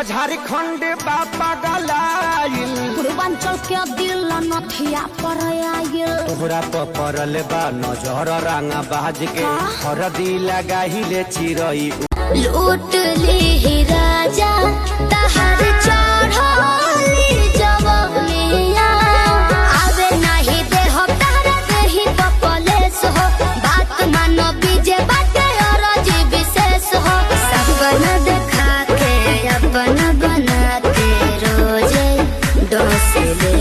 तो झारखंड बापा गलाइल। पूर्वांचल के दिल नथिया पर आयल। तोहरा पर परल बा नजर रंगा बाज के, हरदी लगाहिले चिरई। लूट ली राजा तहर चढ़ली जवनिया, आवे नाही देह तारा देही कपलेस हो, बात मानो बीजे बाटे अरजी विशेष हो। सपना देखा के अपना बना के रोजे डोस ले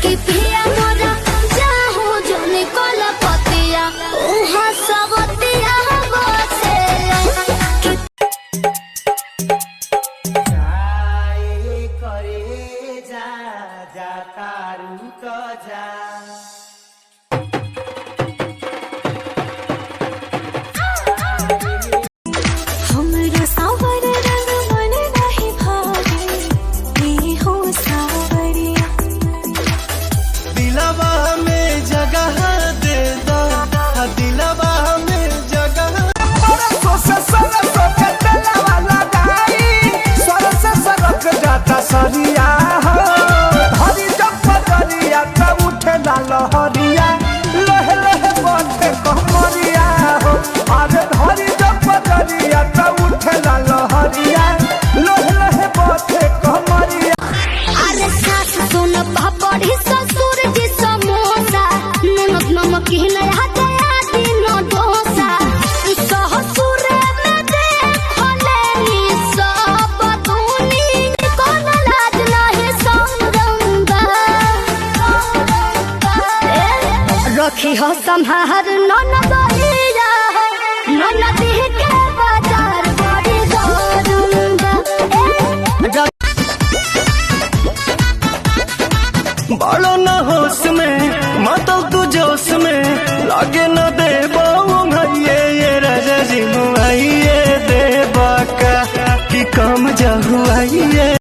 कि पिया मोरा जाहू जो निकल पतिया उहाँ सबतिया बसे कि करे जा जा तारू तो जा। हमरा सावर रंग मन नाही भावे, नी हो सावरिया। दिलवा में जगह दे दो, दिलवा में जगह। सरिया हो हरी जब पदरिया तब उठे लहरिया, लह लह बटे कमरिया हो। अरे धरी जब पदरिया तब उठे लहरिया, लह लह बटे कमरिया। अरे सास सुन पापड़ी ससुर जी समोसा, नमक नमकीन हटया दिन डोसा, ससुर में देखो लेनी सब धुनी, कोन लाज नाही संगंगा। रखी हो संहार नन बहिरा, नन के बाजार बड़ी गरुंगा। ए बालो न होश में मातल तू जोश में।